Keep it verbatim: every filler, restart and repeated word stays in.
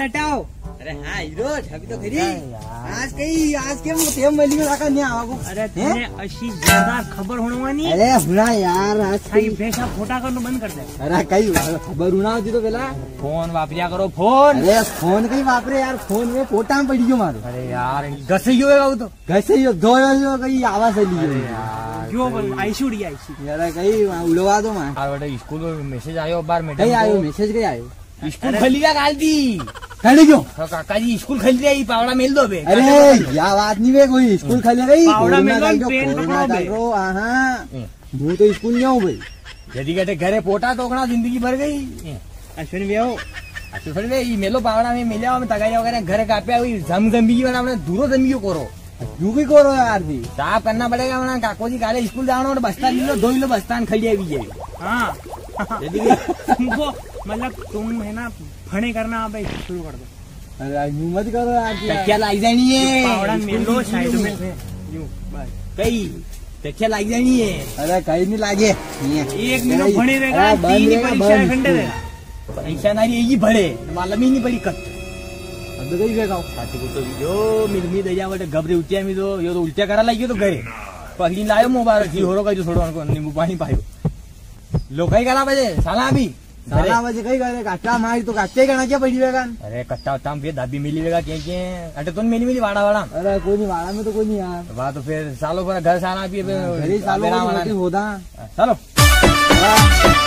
हटाओ। अरे हाँ हीरो, अभी तो खरी। अरे यार। आज कई, आज के हम टेम वाली में रखा नहीं आवा को। अरे हैं? तने अशी ज्यादा खबर होने वाली। अरे हुना यार, आज थाई कई भैंसा फोटा करनो बंद कर दे। अरे कई खबर हुना होती तो पेला। फोन वापरिया करो, फोन। अरे फोन कई वापरे यार, फोन में फोटा में पड़ी गयो मारो। अरे यार, घसे ही होएगा वो तो। घसे ही हो, दो यो कई आवाज है लियो। अरे यार, यो कई बोल, आईसी उड़ी, आईसी। यार कई उड़वा दो मार। यार बेटा, स्कूल में मैसेज आयो बार, मैडम कई आयो, मैसेज कई आयो? स्कूल अरे खुली गया काल दी। कने क्यों? तो काका जी, स्कूल खुली गया, ये पावड़ा मेल दो बे। अरे, या बात नहीं बे, कोई स्कूल खुली गई? पावड़ा मेल दो, पेन पकड़ो बे। हाँ, हाँ। हम्म। हूँ तो स्कूल नहीं आऊँ भाई। जदी कहते घरे पोटा तो कणा जिंदगी भर गई। अश्विन भी आओ। अश्विन भी, ये मेलो पावड़ा में मिले, हम तगाई वगैरह घरे काप्या हुई, जम जम भी बना, हमने दूरो जम भी करो। क्यों की करो यार जी? साफ करना पड़ेगा, वरना काको जी काले स्कूल जावणो और बस्ता ले लो, दो किलो बस्ता ने खड़िया भी जाए। हाँ। जदी तुमको, मतलब, तुम है ना, फणे करना, आप शुरू कर दो। अरे यार, यूं मत करो यार जी। टक्या लाग जानी है। पावड़ा मेलो साइड में। यूं, बस। कई टक्या लाग जानी है। अरे, कई नहीं लागे। एक महीनो अरे, भणी रहेगा, अरे, तीन ही परीक्षा है, घंटे रहेगा। परीक्षा ना रही, यही भरे, मालूम ही नहीं पड़ी कत। अब तो कई बेगाओ। साथी को तो जो मिल, मिल दे जावे, तो घबरे उठिया, मी तो, यो तो उल्टिया करा लगी तो घरे। पकड़ी लायो मोबाइल, जी, होरो का जो थोड़ा उनको नींबू पानी पायो। लो, कई करा बजे, साला अभी। साला बजे कई करे, काटा मारी तो काटे करना क्या पड़ी बेगान? अरे, कट्टा वट्टा में फिर दाबी मिली बेगा, के, के? अटे तुम मिली, मिली वाड़ा, वाड़ा। अरे, कोई नहीं, वाड़ा में तो कोई नहीं यार। वाह, तो फिर सालो पर घर साला भी, हाँ, घर ही सालो अबे ना को वाला नहीं। होता। सालो। वाह।